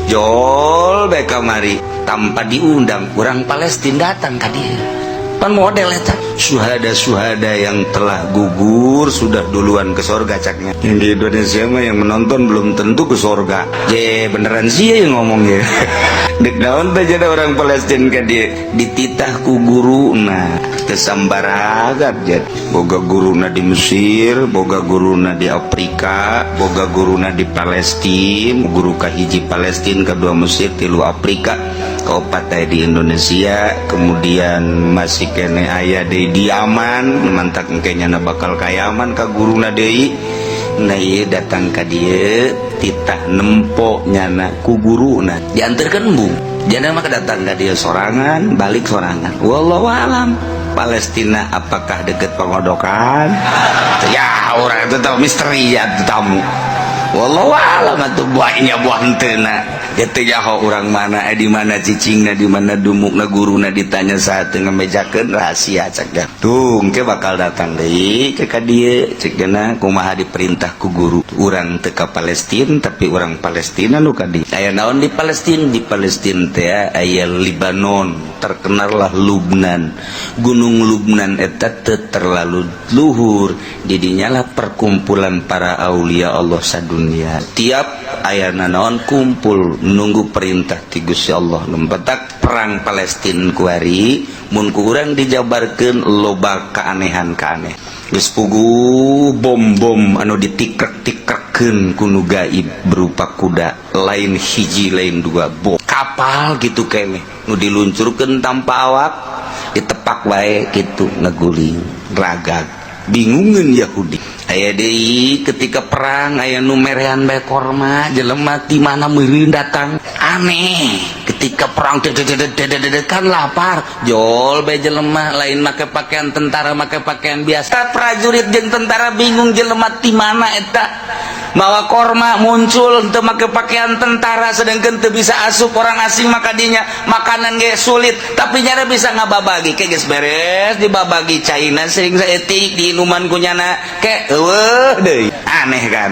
Jol bae kamari tanpa diundang orang Palestina datang ka dieu. Pan model eta suhada-suhada yang telah gugur sudah duluan ke sorga caknya. Yang di Indonesia mah yang menonton belum tentu ke sorga. Je beneran sih yang ngomongnya. Dek naon teh jadi orang Palestina ka dieu dititah ku guruna kesambaragat jadi. Boga guruna di Mesir, boga guruna di Afrika, boga guruna di Palestina, guru kahiji Palestina, kedua Mesir, tilu Afrika, keopat aya di Indonesia, kemudian masih kene aya di Yaman, mantak engke nyana bakal ka Yaman ka guruna deui. Nah, ieu datang ka dieu titah nempo nyana ku guruna diantarkeun embung. Jana mah datang ka dieu sorangan, balik sorangan. Wallahu alam. Palestina apakah deket pengodokan? Ya, orang itu tahu misteri ya tamu. Wallahu alam atuh buahnya buah henteu. Itu jaho orang mana, di mana cicingna, di mana dumukna guruna, ditanya saat ngemejakeun rahasia cek dah. Tuh engke bakal datang deui ke ka dieu cek dena kumaha diperintah ku guru. Urang teu ka Palestina, tapi urang Palestina nu ka dieu. Aya naon di Palestina? Di Palestina teh aya Libanon, terkenal lah Lubnan. Gunung Lubnan eta teu terlalu luhur, didinya lah perkumpulan para aulia Allah sadunia. Tiap aya naon kumpul nunggu perintah ti Gusti Allah. Lempetak perang Palestina kuari mun ku urang dijabarkeun loba keanehan-keaneh. Geus puguh bom-bom anu ditikrek-tikrekeun ku nu gaib berupa kuda, lain hiji lain dua, bom kapal gitu keneh nu diluncurkeun tanpa awak, ditepak wae gitu ngeguling ragag bingungeun Yahudi. Aya deui ketika perang aya nu merean bae korma, jelema ti mana meureun datang aneh. Ketika perang kan lapar, jol bae jelema, lain make pakaian tentara, make pakaian biasa. Prajurit jeung tentara bingung, jelema ti mana eta mawa korma muncul teu make pakaian tentara, sedangkan teu bisa asup orang asing maka dinya makanan ge sulit, tapi nyana bisa ngababagi ke geus beres dibabagi caina sering saeutik diinuman ku nyana ke eueuh deui. Aneh kan?